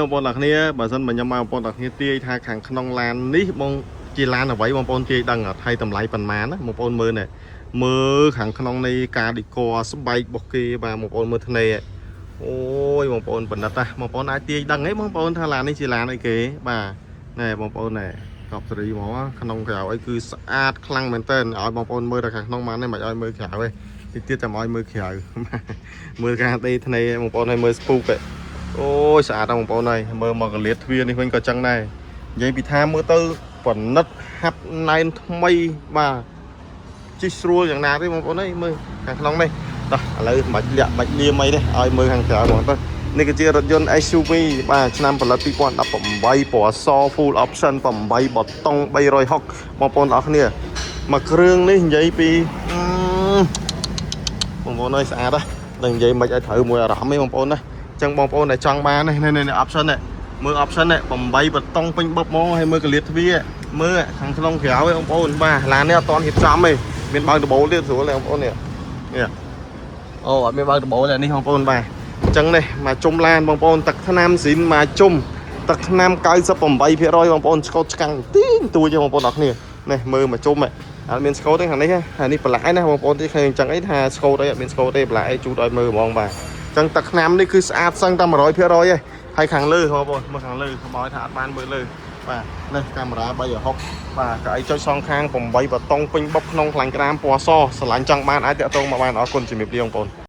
បងប្អូនទាំងគ្នាបើសិនបើខ្ញុំមកបងប្អូនទាំងគ្នាទាយថាខាងក្នុងឡាននេះបងជាឡានអ្វីបងប្អូនទាយដឹងអត់ហើយតម្លៃប៉ុន្មានណាបងប្អូនមើលនេះមើលខាងក្នុងនៃការឌីកស្បែករបស់គេបាទបងប្អូនមើលធ្នេអូយបងប្អូនប៉និតណាបងប្អូនអាចទាយដឹងទេបងប្អូនថាឡាននេះជាឡានអីគេបាទណែបងប្អូនណែកប់សេរីមកក្នុងក្រៅអីគឺស្អាតខ្លាំងមែនតើឲ្យបងប្អូនមើលតែខាងក្នុងបានទេមិនឲ្យមើលក្រៅទេតិចទៀតចាំឲ្យមើលក្រៅ មើលការដេធ្នេបងប្អូនឲ្យមើលស្ពូកឯ អូយស្អាតណាស់បងប្អូនហើយមើលមកកលៀតទ្វារនេះវិញក៏ចឹងដែរនិយាយពីថាមើលទៅប៉និតហាប់ណែនថ្មីបាទជិះស្រួលយ៉ាងណាទេបងប្អូនអើយមើលខាងក្នុងនេះតោះឥឡូវមិនបាច់លាក់បាច់លៀមអីទេឲ្យមើលខាងក្រៅហ្មងទៅនេះគឺជារថយន្ត SUV បាទឆ្នាំផលិត2018ពណ៌ស full option 8ប៊ូតុង360បងប្អូនទាំងអស់គ្នាមួយគ្រឿងនេះនិយាយពីអឺបងប្អូនអើយស្អាតណាស់នឹងនិយាយមិនឲ្យត្រូវមួយអារម្មណ៍ទេបងប្អូនណា ចឹងបងប្អូនដែលចង់បាននេះនេះនេះ option នេះមើល option នេះ8ប៊ូតុងពេញបឹបហ្មងហើយមើលកលៀតទ្វារមើលខាងក្នុងក្រៅឯងបងប្អូនបាទឡាននេះអត់តន់រៀបចំទេមានបើកដបូលទៀតស្រួលទេបងប្អូននេះនេះអូអត់មានបើកដបូលទេនេះបងប្អូនបាទអញ្ចឹងនេះមកជុំឡានបងប្អូនទឹកថ្នាំស៊ីនមកជុំទឹកថ្នាំ98%បងប្អូនឆ្កោតឆ្កាំងទីងទួចទេបងប្អូនអរគ្នានេះមើលមកជុំអត់មានស្កូតទេខាងនេះហើយនេះបន្លាយណាបងប្អូនទីឃើញអញ្ចឹងអីថាស្កូតអីអត់មានស្កូតទេបន្លាយអីជូតឲ្យមើលហ្មងបាទ ចឹងទឹកថ្នាំនេះគឺស្អាតសឹងតែ100%ឯងហើយខាងលើបងប្អូនមើលខាងលើកុំឲ្យថាអត់បានមើលលើបាទនេះកាមេរ៉ា360បាទកៅអីចុចសងខាង8បតុងពេញបុកក្នុងខ្លាញ់ក្រាមពណ៌សស្រឡាញ់ចង់បានអាចតាក់ទងមកបានអរគុណជំរាបលាបងប្អូន។